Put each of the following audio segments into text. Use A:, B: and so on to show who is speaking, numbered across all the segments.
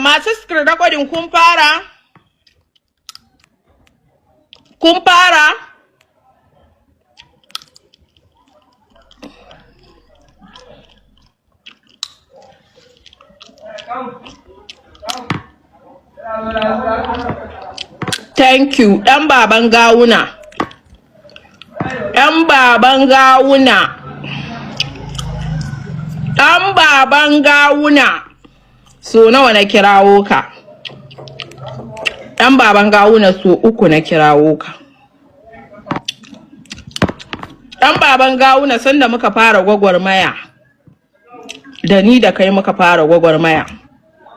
A: Masu screen recording, kun fara? Kun fara? Thank you. Ɗan baban gawuna. Ɗan baban gawuna. Ɗan baban gawuna. So nawa na kirawo ka? Ɗan baban gawuna, so uku na kirawo ka. Ɗan baban gawuna, sanda muka fara gwagwarmaya, da ni da kai muka fara gwagwarmaya,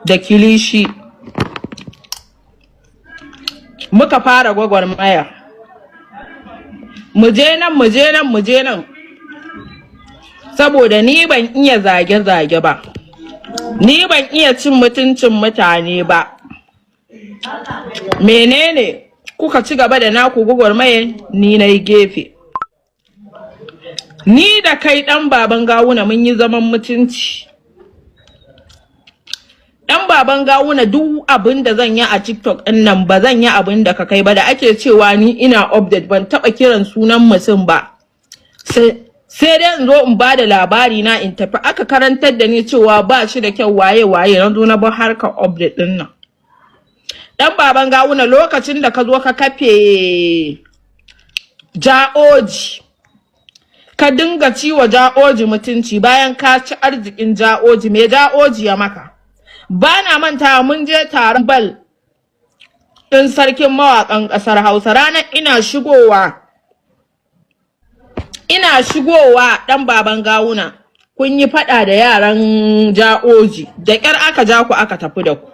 A: da kilishi. Muka fara gwagwarmaya. Mu je nan, mu je nan, mu je nan. Saboda ni ban iya zage-zage ba. Ni ban iya cin mutuncin mutane ba. Menene kuka ci gaba da naku gwagwarmaya, ni na yi gefe. Ni da kai, ɗan baban gawuna, mun yi zaman mutunci. Ɗan baban gawuna, duk abin da zan yi a TikTok ɗin nan, ba zan yi abin da ka kai ba da ake cewa ni ina update, ban taɓa kiran sunan mutum ba. Sai dai in zo in ba da labari na in tafi. Aka karantar da ni cewa ba shi da kyau, waye waye, na zo na bar harkar update ɗin nan. Ɗan baban gawuna, lokacin da ka zo ka kafe ja'oji, ka dinga ciwa ja'oji mutunci bayan ka ci arzikin ja'oji, me ja'oji ya maka? Ba na mantawa, mun je taron bal ɗin sarkin mawaƙan ƙasar Hausa. Ranar ina shigowa, ɗan baban gawuna, kun yi faɗa da yaran ja'oji, da ƙyar aka ja ku aka tafi da ku.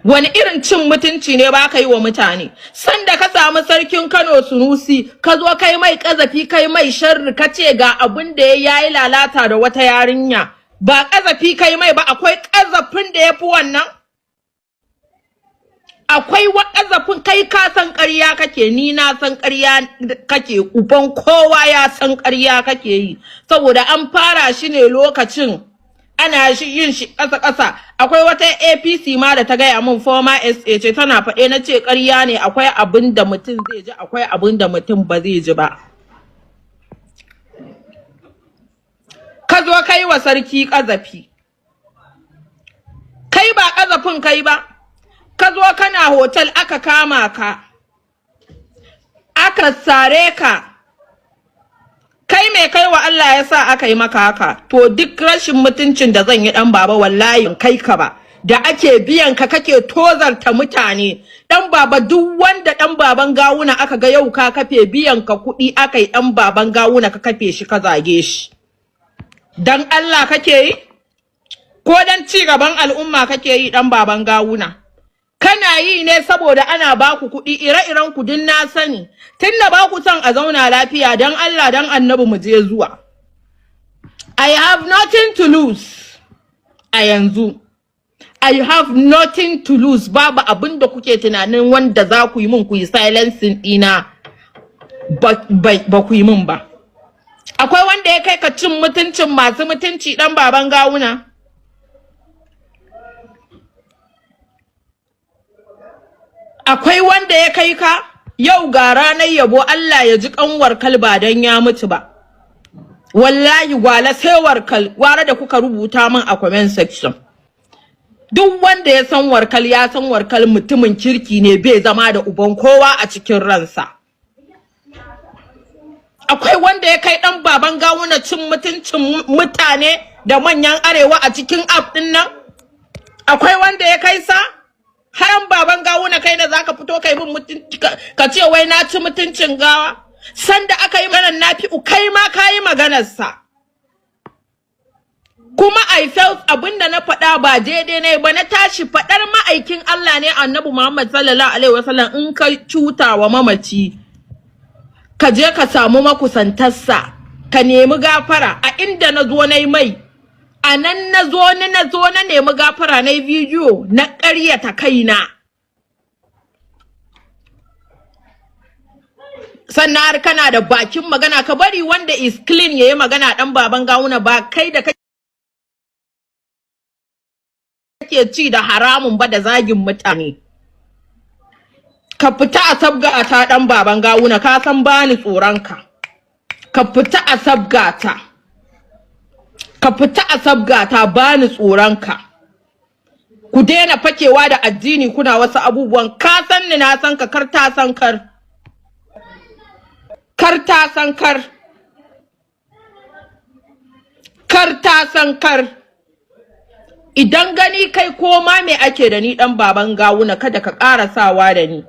A: Wani irin cin mutunci ne ba ka yi wa mutane? Sanda ka samu sarkin Kano Sunusi, ka zo kai mai kazafi, kai mai sharri, ka ce ga abin da ya yi, lalata da wata yarinya, ba kazafi kai mai ba? Akwai kazafin da ya fi wannan? Akwai wa kazafin? Kai ka san ƙarya kake, ni na san ƙarya kake, uban kowa ya san ƙarya kake yi, saboda an fara shi ne lokacin ana shi yin shi ƙasa ƙasa. Akwai wata APC ma da ta gaya min, former SA ce, tana faɗe, na ce ƙarya ne. Akwai abin da mutum zai ji, akwai abin da mutum ba zai ji ba. Ka zo kai wa sarki ƙazafi, kai ba ƙazafin kai ba. Ka zo kana hotel, aka kama ka, aka sare ka. Kai mai kai wa Allah ya sa aka yi maka haka? To, duk rashin mutuncin da zan yi, dan baba, wallahi kai ka ba da ake biyan ka kake tozarta mutane. Dan baba, duk wanda dan baban gawuna aka ga yau ka kafe, biyan ka kuɗi aka yi, dan baban gawuna, ka kafe shi ka zage shi, dan Allah kake yi ko dan ci gaban al'umma kake yi? Dan baban gawuna, kana yi ne saboda ana ba ku kuɗi. Ire-iren ku din na sani, tunda ba ku son a zauna lafiya. Dan Allah dan Annabi, mu je zuwa. I have nothing to lose a yanzu. I have nothing to lose. Babu abin da kuke tunanin wanda za ku yi min ku yi silencing ɗina, ba ku yi min ba. Akwai wanda ya kai ka cin mutuncin masu mutunci, dan baban gawuna? Akwai wanda ya kai ka? Yau ga ranar yabo, Allah ya ji kanwar kalba dan ya mutu ba. Wallahi gwala sai warkal, gwara da kuka rubuta min a comment section. Duk wanda ya san warkal ya san warkal mutumin kirki ne, bai zama da uban kowa a cikin ransa. Akwai wanda ya kai dan baban gawuna cin mutuncin mutane da manyan arewa a cikin app din nan? Akwai wanda ya kai sa? Har baban gawuna, kai da zaka fito kai min mutunci, ka ce wai na ci mutuncin gawa. Sanda aka yi maganar Nafi'u, kai ma ka yi maganar sa. Kuma I felt abinda na faɗa ba daidai ne ba. Na tashi faɗar ma'aikin Allah ne, Annabi Muhammad sallallahu alaihi wasallam, in ka cuta wa mamaci, ka je ka samu makusantarsa ka nemi gafara. A inda na zo na yi mai, a nan na zo ni na zo na nemi gafara, na yi bidiyo na ƙaryata kaina. Sannan har kana da bakin magana, ka bari wanda is clean yayi magana. Dan baban gawuna, ba kai da Kake ci da haramun ba da zagin mutane. Ka fita a sabgata, dan baban Gawuna. Ka san bani tsoronka. Ka fita a sabgata, ka fita a sabgata, bani tsoronka. Ku daina fakewa da addini kuna wasu abubuwan. Ka san ni, na san ka. Kar ta san kar, kar ta san kar, kar ta san kar. Idan gani kai ko ma me ake da ni, dan baban Gawuna, kada ka ƙara sawa da ni.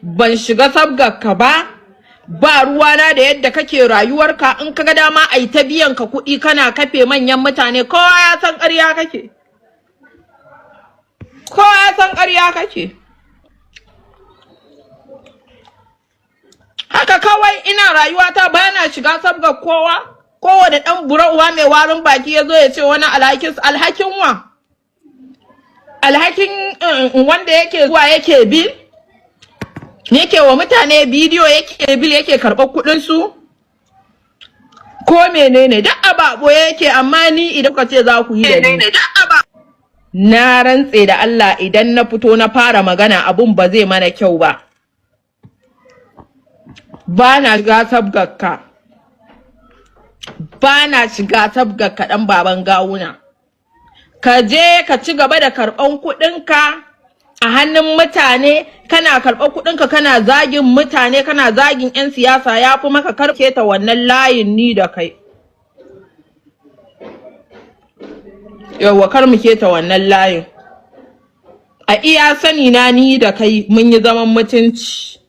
A: Ban shiga sabgarka ba, ba ruwana da yadda kake rayuwarka. In ka ga dama ai ta biyan ka kuɗi kana kafe manyan mutane. Kowa ya san ƙarya kake, kowa ya san ƙarya kake. Haka kawai ina rayuwata, ba na shiga sabgar kowa. Kowane ɗan bura uwa mai warin baki ya zo ya ce wani alhakin, alhakin wa? Alhakin wanda yake zuwa yake bil, yake wa mutane bidiyo, yake bil, yake karɓar kuɗin su ko menene, duk a ɓoye yake. Amma ni idan kuka ce za ku yi da ni, na rantse da Allah, idan na fito na fara magana, abun ba zai mana kyau ba. Ba na shiga sabgarka, ba na shiga sabgarka, ɗan baban Gawuna. Ka je ka ci gaba da karɓan kuɗinka a hannun mutane. Kana karɓar kuɗinka kana zagin mutane, kana zagin 'yan siyasa, ya fi maka karke ta wannan layin ni da kai. Yawwa, kar mu keta wannan layin. A iya sani na, ni da kai mun yi zaman mutunci.